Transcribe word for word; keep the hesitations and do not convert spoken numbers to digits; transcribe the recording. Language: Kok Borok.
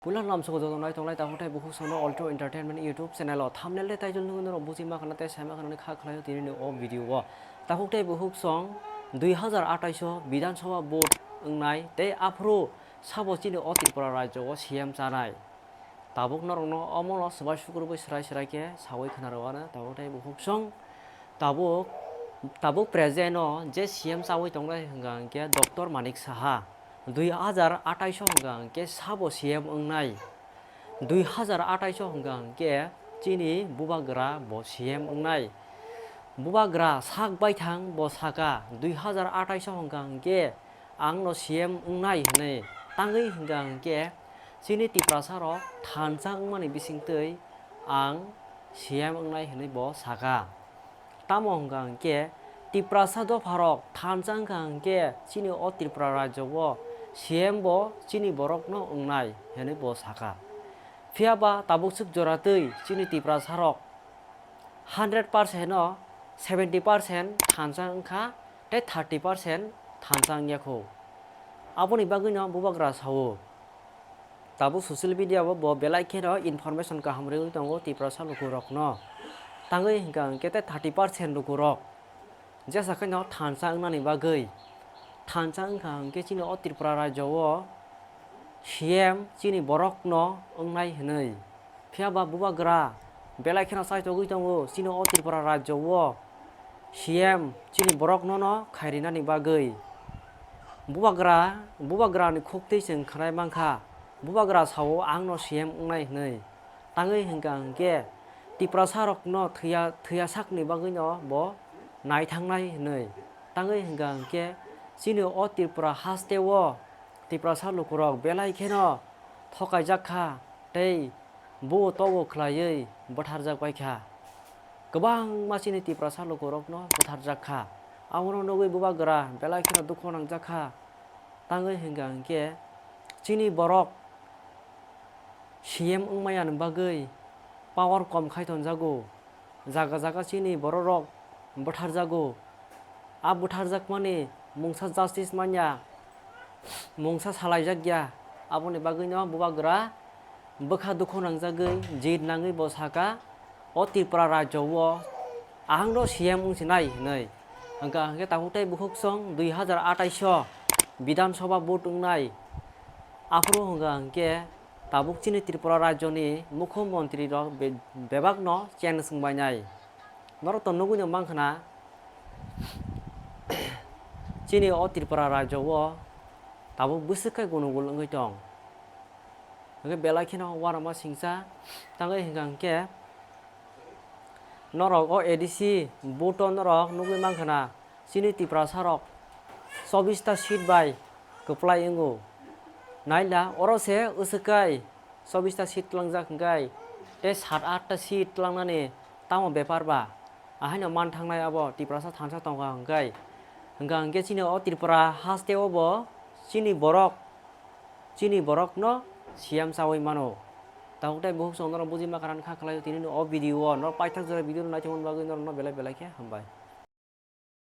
Puila lamsoko joto nai tonglai takhuk tei bukhuk songno Ultra Entertainment YouTube channel o. Thumbnail tei title nugwi norok buji ma khana tei sai ma khana ni kha khlaio tini ni o video o. Takhuk tei bukhuk song dui hazar atais o Bidhan Sabha vote wngnai tei aphuru sabo chini o Tripura rajyo o C M chanai. Tabuk norokno omono swbai sukrubwi swrai swrai khe sawi khna rw ano takhuk tei bukhuk song. Tabuk, tabuk present o je C M chawi tongnai hwnka hwnkhe Doctor Manik Saha. Dui hazar atais o hwnka hwnkhe sabo C M wngnai. Dui hazar atais o hwnka hwnkhe chini bubagra bo C M wngnai. Bubagra sak baithang bo saka, dui hazar atais o hwnka hwnkhe ang no C M wngnai hwnwi. Tangwi hwnka hwnkhe chini Tiprasa rok thansa wngmani bisingtwi ang C M wngnai hwnwi bo saka. Tamo hwnka hwnkhe Tiprasa dopharok thansa wngkha hwnkhe chini o Tripura rajyo o C M bo chini borokno wngnai hwnwi bo saka. Phiya ba tabuk swk jora twi chini Tiprasa rok hundred percent o seventy percent thansa wngkha tei thirty percent thansa wngya kho. Aboni bagwino bubagra sao. Tabuk social media o bo belai kheno information kaham rwui tongo Tiprasa lukurokno. Tangwi hwnka hwnkhe tei thirty percent lukurok jesa kheno thansa wngnani bagwi. Thansa wngkha hwnkhe chini o Tripura rajyo o C M chini borokno wngnai hwnwi. Phiya ba bubagra belai kheno chaitogwi tongo chini o Tripura rajyo o C M chini borokno no khairinani bagwi. Bubagra, bubagrani khuktwi chwng khwnai mankha, bubagra sao ang no C M wngnai hwnwi. Tangwi hwnka hwnkhe Tiprasa rokno thwiya, thwiya sakni bagwino bo naithangnai hwnwi. Tangwi hwnka hwnkhe chini o Tripura haste o Tiprasa lukurok belai kheno thokaijak kha tei bo togo khwlaiwi bwtharjak bai kha. Kwbangma chini Tiprasa lukurokno bwtharjak kha. Abono nugwi bubagra belai kheno dukhu nangjak kha. Tangwi hwnka hwnkhe chini borok C M wngmaya ni bagwi power kom khai tonjago. Jaga jaga chini bororok bwtharjago. A bwtharjakmani mungsa justice manya, mungsa salaijakya. Aboni bagwino bubagra bwkha dukhu nangjagwi jit nangwi bo saka, "O Tripura rajyo o ahangno C M wngsinai," hwnwi. Hwnkha hwnkhe takhuk tei bukhuk song dui hazar atais o Bidhan Sabha vote wngnai. Aphuru hwnkha hwnkhe tabuk chini Tripura rajyoni mukhyamantri rok be-, bebakno change wngbainai. Norok to nugwino mankha na, chini o Tripura rajyo o tabuk bwswk khe gunugul wngwi tong. Hwnkhe belai kheno uanama singcha tangwi hwnkha hwnkhe norok o A D C vote o norok nugwi mankha na, chini Tiprasa rok chobbish ta seat bai kwplai wngo. Naila oro se wswk kai chobbish ta seat tlangjak hwnkhe tei sat aatta seat tlangnani tamo bepar ba? Ahaino manthangnai abo Tiprasa thansa tongkha hwnkhe, hwnkha hwnkhe chini o Tripura haste o bo chini borok, chini borokno C M chawi mano. Tabuk tei bukhuk chwng norok bujima karan kha khlaio tini o video o, norok paithak jora video no naithokmani bagwi norokno belai belai khe hambai.